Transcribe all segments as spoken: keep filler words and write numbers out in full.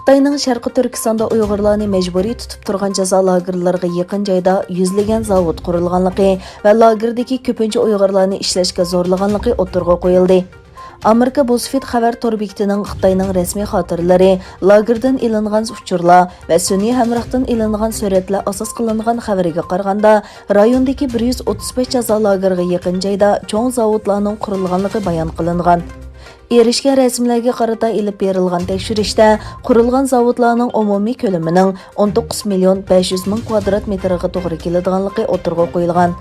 خىتاينىڭ شەرقىي تۈركىستاندا ئۇيغۇرلارنى مەجبۇرىي تۇتۇپ تۇرغان جازا لاگېرلىرىغا يېقىن جايدا يۈزلىگەن زاۋۇت قۇرۇلغانلىقى ۋە لاگېردىكى كۆپىنچە ئۇيغۇرلارنى ئىشلەشكە زورلىغانلىقى ئوتتۇرىغا قويۇلدى. ئامېرىكا بۇ سۈفىت خەۋەر تور بېكىتىنىڭ خىتاينىڭ رەسمىي خاتىرىلىرى، لاگېردىن ئېلىنغان ئۇچۇرلار ۋە سۈنئىي ھەمراھتىن ئېلىنغان سۈرەتلەر ئاساس قىلىنغان خەۋىرىگە قارىغاندا، رايوندىكى بىر يۈز ئوتتۇز بەش جازا لاگېرىغا يېقىن جايدا چوڭ زاۋۇتلارنىڭ قۇرۇلغانلىقى بايان قىلىنغان. ئېرىشكەن رەسىملەرگە قارىتا ئېلىپ بېرىلغان تەكشۈرۈشتە، قۇرۇلغان زاۋۇتلارنىڭ ئومۇمىي كۆلىمىنىڭ ئون توققۇز مىليون بەش يۈز مىڭ كۋادرات مېتىرغا توغرا كېلىدىغانلىقى ئوتتۇرىغا قويۇلغان.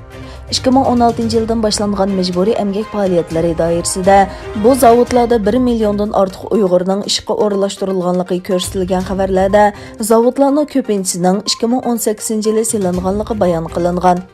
ئىككى مىڭ ئون ئالتىنچى يىلدىن باشلانغان مەجبۇرىي ئەمگەك پائالىيەتلىرى دائىرىسىدە بۇ زاۋۇتلاردا بىر مىليوندىن ئارتۇق ئۇيغۇرنىڭ ئىشقا ئورۇنلاشتۇرۇلغانلىقى كۆرسىتىلگەن خەۋەرلەردە، زاۋۇتلارنىڭ كۆپىنچىسىنىڭ ئىككى مىڭ ئون سەككىزىنچى يىلى سېلىنغانلىقى بايان قىلىنغان.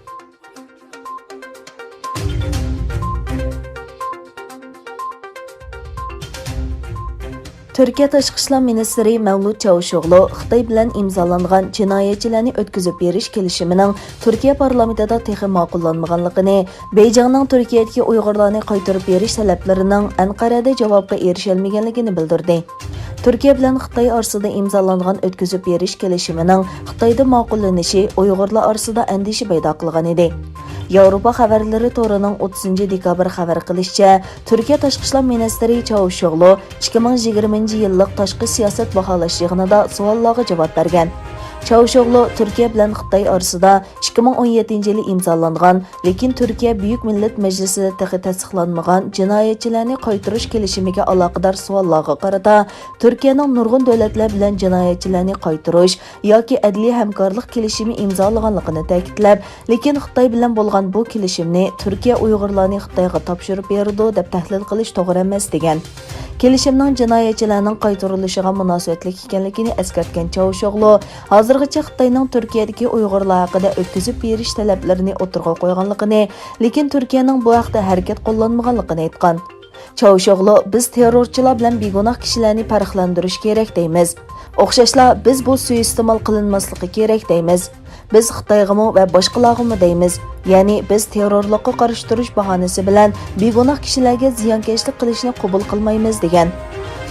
تۈركىيە تاشقى ئىشلار مىنىستىرى مەۋلۇت چاۋۇشئوغلۇ خىتاي بىلەن ئىمزالانغان جىنايەتچىلەرنى ئۆتكۈزۈپ بېرىش كېلىشىمىنىڭ تۈركىيە پارلامېنتىدا تېخى ماقۇللانمىغانلىقىنى، بېيجىڭنىڭ تۈركىيەدىكى ئۇيغۇرلارنى قايتۇرۇپ بېرىش تەلەپلىرىنىڭ ئەنقەرەدە جاۋابقا ئېرىشەلمىگەنلىكىنى بىلدۈردى. تۈركىيە بىلەن خىتاي ئارىسىدا ئىمزالانغان ئۆتكۈزۈپ بېرىش كېلىشىمىنىڭ خىتايدا ماقۇللىنىشى ئۇيغۇرلار ئارىسىدا ئەندىشە پەيدا قىلغان ئىدى. ياۋروپا خەۋەرلىرى تورىنىڭ ئوتتۇزىنچى دېكابىر خەۋەر قىلىشىچە، تۈركىيە تاشقى ئىشلار مىنىستىرى چاۋۇشئوغلۇ ئىككى مىڭ يىگىرمىنچى يىللىق تاشقى سىياسەت باھالاش يىغىنىدا سوئاللارغا جاۋاب بەرگەن. چاۋۇشئوغلۇ تۈركىيە بىلەن خىتاي ئارىسىدا ئىككى مىڭ ئون يەتتىنچى يىلى ئىمزالانغان، لېكىن تۈركىيە بۈيۈك مىللەت مەجلىسىدە تېخى تەستىقلانمىغان جىنايەتچىلەرنى قايتۇرۇش كېلىشىمىگە ئالاقىدار سوئاللارغا قارىتا، تۈركىيەنىڭ نۇرغۇن دۆلەتلەر بىلەن جىنايەتچىلەرنى قايتۇرۇش ياكى ئەدلىيە ھەمكارلىق كېلىشىمى ئىمزالىغانلىقىنى تەكىتلەپ، لېكىن خىتاي بىلەن بولغان بۇ كېلىشىمنى تۈركىيە ئۇيغۇرلارنى خىتايغا تاپشۇرۇپ بېرىدۇ دەپ تەھلىل قىلىش توغرا ئەمەس، دېگەن. كېلىشىمنىڭ جىنايەتچىلەرنىڭ قايتۇرۇلۇشىغا مۇناسىۋەتلىك ئىكەنلىكىنى ئەسكەرتكەن چاۋۇشئوغلۇ، ھازىرغىچە خىتاينىڭ تۈركىيەدىكى ئۇيغۇرلار ھەققىدە ئۆتكۈزۈپ بېرىش تەلەپلىرىنى ئوتتۇرىغا قويغانلىقىنى، لېكىن تۈركىيەنىڭ بۇ ھەقتە ھەرىكەت قوللانمىغانلىقىنى ئېيتقان. چاۋۇشئوغلۇ، بىز تېررورچىلار بىلەن بىگۇناھ كىشىلەرنى پەرقلەندۈرۈش كېرەك دەيمىز. ئوخشاشلا، بىز بۇ سۇيىئىستېمال قىلىنماسلىقى كېرەك دەيمىز. بىز خىتايغىمۇ ۋە باشقىلارغىمۇ دەيمىز، يەنى بىز تېررورلۇققا قارشى تۇرۇش باھانىسى بىلەن بىگۇناھ كىشىلەرگە زىيانكەشلىك قىلىشنى قوبۇل قىلمايمىز، دېگەن.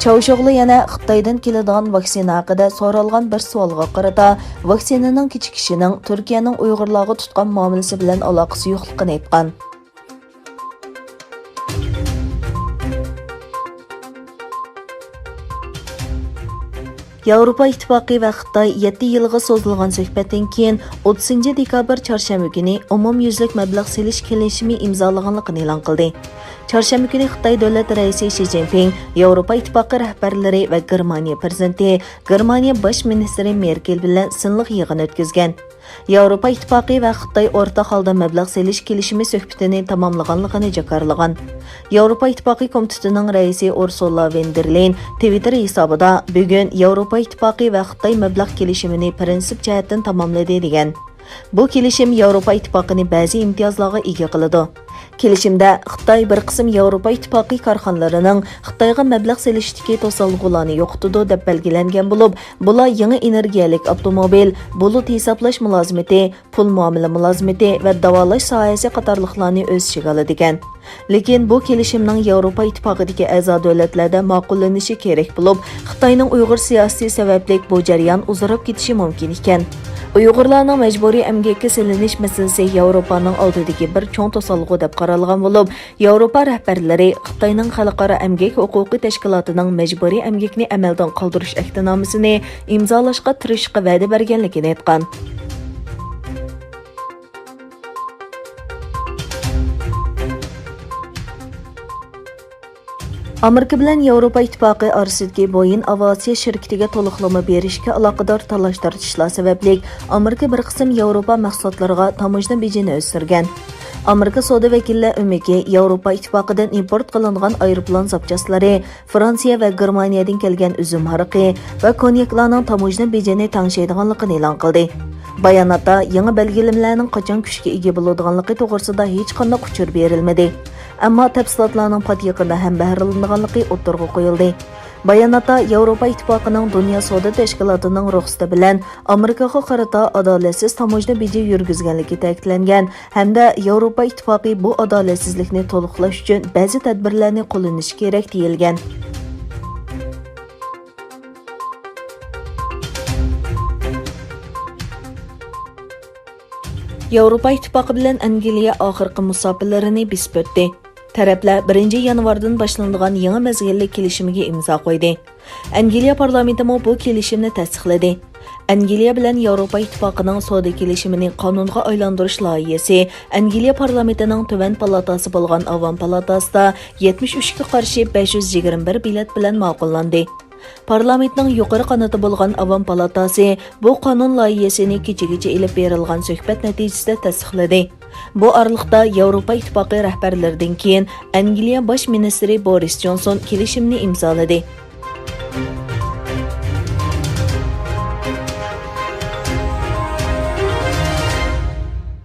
چاۋشوغلى يەنە خىتايدىن كېلىدىغان ۋاكسىنا ھەققىدە سورالغان بىر سوئالغا قارىتا، ۋاكسىنىنىڭ كېچىكىشىنىڭ تۈركىيەنىڭ ئۇيغۇرلارغا تۇتقان مۇئامىلىسى بىلەن ئالاقىسى يوقلۇقىنى ئېيتقان. ياۋروپا ئىتتىپاقى ۋە خىتاي يەتتە يىلغا سوزۇلغان سۆھبەتتىن كېيىن، ئوتتۇزىنچى دېكابىر چارشەنبە كۈنى ئومۇميۈزلۈك مەبلەغ سېلىش كېلىشىمى ئىمزالىغانلىقىنى ئېلان قىلدى. چارشەنبە كۈنى خىتاي دۆلەت رەئىسى شى جىنپىڭ، ياۋروپا ئىتتىپاقى رەھبەرلىرى ۋە گېرمانىيە پىرېزىدېنتى، گېرمانىيە باش مىنىستىرى مېركېل بىلەن سىنلىق يىغىن ئۆتكۈزگەن. ياۋروپا ئىتتىپاقى ۋە خىتاي ئورتاق ھالدا مەبلەغ سېلىش كېلىشىمى سۆھبىتىنى تاماملىغانلىقىنى جاكارلىغان. ياۋروپا ئىتتىپاقى كومىتېتىنىڭ رەئىسى ئۇرسۇلا ۋېن دېر لېين تىۋىتتېر ھېسابىدا، بۈگۈن ياۋروپا ئىتتىپاقى ۋە خىتاي مەبلەغ كېلىشىمىنى پىرىنسىپ جەھەتتىن تاماملىدى، دېگەن. بۇ كېلىشىم ياۋروپا ئىتتىپاقىنى بەزى ئىمتىيازلارغا ئىگە قىلىدۇ. كېلىشىمدە خىتاي بىر قىسىم ياۋروپا ئىتتىپاقى كارخانىلىرىنىڭ خىتايغا مەبلەغ سېلىشتىكى توسالغۇلارنى يوقىتىدۇ، دەپ بەلگىلەنگەن بولۇپ، بۇلار يېڭى ئېنېرگىيەلىك ئاپتوموبىل، بۇلۇت ھېسابلاش مۇلازىمىتى، پۇل مۇئامىلە مۇلازىمىتى ۋە داۋالاش ساھەسى قاتارلىقلارنى ئۆز ئىچىگە ئالىدىكەن. لېكىن بۇ كېلىشىمنىڭ ياۋروپا ئىتتىپاقىدىكى ئەزا دۆلەتلەردە ماقۇللىنىشى كېرەك بولۇپ، خىتاينىڭ ئۇيغۇر سىياسىتى سەۋەبلىك بۇ جەريان ئۇزىراپ كېتىشى مۇمكىن ئىكەن. ئۇيغۇرلارنىڭ مەجبۇرىي ئەمگەككە سېلىنىش مەسىلىسى ياۋروپانىڭ ئالدىدىكى بىر چوڭ توسالغۇ دەپ قارالغان بولۇپ، ياۋروپا رەھبەرلىرى خىتاينىڭ خەلقئارا ئەمگەك ھوقۇقى تەشكىلاتىنىڭ مەجبۇرىي ئەمگەكنى ئەمەلدىن قالدۇرۇش ئەھدىنامىسىنى ئىمزالاشقا تىرىشىشقا ۋەدە بەرگەنلىكىنى ئېيتقان. ئامېرىكا بىلەن ياۋروپا ئىتتىپاقى ئارىسىدىكى بويىن ئاۋىئاتسىيە شىركىتىگە تولۇقلىما بېرىشكە ئالاقىدار تالاش-تارتىشلار سەۋەبلىك، ئامېرىكا بىر قىسىم ياۋروپا مەھسۇلاتلىرىغا تاموژنا بېجىنى ئۆستۈرگەن. ئامېرىكا سودا ۋەكىللەر ئۆمىكى ياۋروپا ئىتتىپاقىدىن ئىمپورت قىلىنغان ئايروپىلان زاپچاسلىرى، فرانسىيە ۋە گېرمانىيەدىن كەلگەن ئۈزۈم ھارىقى ۋە كونياكلارنىڭ تاموژنا بېجىنى تەڭشەيدىغانلىقىنى ئېلان قىلدى. باياناتتا يېڭى بەلگىلىمىلەرنىڭ قاچان كۈچكە ئىگە بولىدىغانلىقى توغرىسىدا ھېچقانداق ئۇچۇر بېرىلمىدى. ئەمما تەپسىلاتلارنىڭ پات يېقىندا ھەمبەھىرلىنىدىغانلىقى ئوتتۇرىغا قويۇلدى. باياناتتا ياۋروپا ئىتتىپاقىنىڭ دۇنيا سودا تەشكىلاتىنىڭ رۇخسىتى بىلەن ئامېرىكىغا قارىتا ئادالەتسىز تاموژنا بېجى يۈرگۈزگەنلىكى تەكىتلەنگەن ھەمدە ياۋروپا ئىتتىپاقى بۇ ئادالەتسىزلىكنى تولۇقلاش ئۈچۈن بەزى تەدبىرلەرنى قوللىنىشى كېرەك، دېيىلگەن. ياۋروپا ئىتتىپاقى بىلەن ئەنگلىيە ئاخىرقى مۇساپىلىرىنى بېسىپ ئۆتتى. تەرەپلەر بىرىنچى يانۋاردىن باشلىنىدىغان يېڭى مەزگىللىك كېلىشىمگە ئىمزا قويدى. ئەنگلىيە پارلامېنتىمۇ بۇ كېلىشىمنى تەستىقلىدى. ئەنگلىيە بىلەن ياۋروپا ئىتتىپاقىنىڭ سودا كېلىشىمىنى قانۇنغا ئايلاندۇرۇش لايىھەسى ئەنگلىيە پارلامېنتىنىڭ تۆۋەن پالاتاسى بولغان ئاۋام پالاتاسىدا يەتمىش ئۈچكە قارشى بەش يۈز يىگىرمە بىر بېلەت بىلەن ماقۇللاندى. پارلامېنتنىڭ يۇقىرى قانىتى بولغان ئاۋام پالاتاسى بۇ قانۇن لايىھەسىنى كېچىگىچە ئېلىپ بېرىلغان سۆھبەت نەتىجىسىدە تەستىقلىدى. بۇ ئارىلىقتا ياۋروپا ئىتتىپاقى رەھبەرلىرىدىن كېيىن ئەنگلىيە باش مىنىستىرى بورىس جونسون كېلىشىمنى ئىمزالىدى.